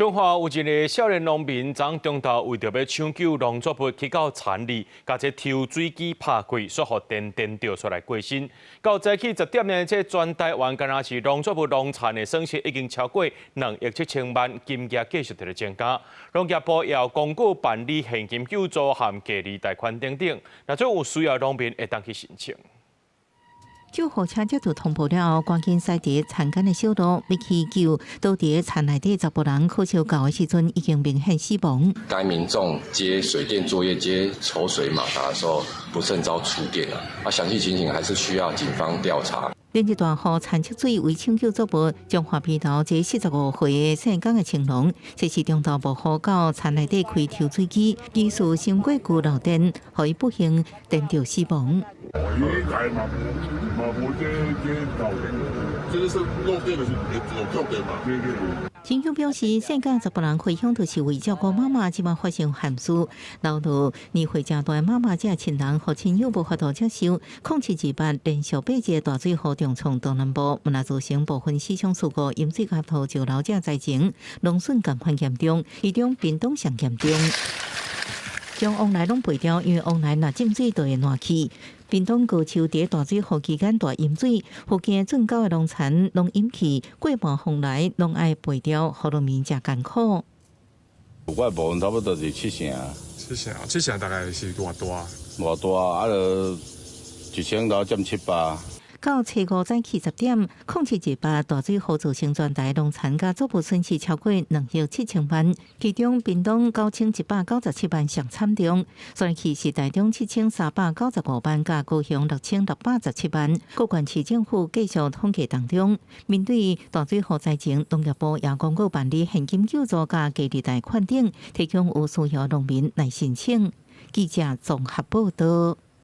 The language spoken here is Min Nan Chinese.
彰化有一个少年農民，昨中晝為著欲搶救農作物，去到田裡，共這抽水機拍開，煞予電電著煞來過身。到早起10點呢，這全台灣敢若是農作物農田的損失已經超過2億7千萬，金額繼續佇咧增加。農業部也有公告辦理現金救助和低利貸款等等，若做有需要農民會當去申請。救護車接到通報了後，趕緊駛佇田間的小路，欲去救倒佇田內底查埔人，可惜到的時陣已經明顯死亡。該民眾接水電作業接抽水馬達的時候，不慎遭觸電了。啊，詳細情形還是需要警方調查。連日大雨，田積水為搶救作物，彰化埤頭這45歲的姓江的青農，這是中晝冒雨到田內底開抽水機，技術傷過久漏電，予伊不幸電著死亡。伊嘛無這漏電，這個是漏電的是有跳電嘛？對對對。警方表示，姓江查埔人回鄉就是為照顧媽媽，這擺發生憾事，留落年歲誠大媽媽這親人予親友無法度接受。07/28連續8日大水雨重創東南部，嘛造成部分死傷事故，淹水佮土石流這災情，農損仝款嚴重，其中屏東上嚴重。將往來攏賠掉，因為往來若浸水就會爛去。屏東高丘佇大水雨期間大淹水，附近圳溝的農田攏淹去，過半往來攏愛賠掉，予農民誠艱苦。我的部分差不多是七成。七成，七成大概是偌大？偌大啊？就1000頭佔700。到初五早起10點，07/28大水雨造成全台農田佮作物損失超過2億7千萬，其中屏東9197萬上慘重，雪梨是台中7395萬，佮高雄6617萬。各縣市政府繼續統計當中，面對大水雨災情，農業部也公告辦理現金救助佮低利貸款等，提供有需要農民來申請。記者綜合報道。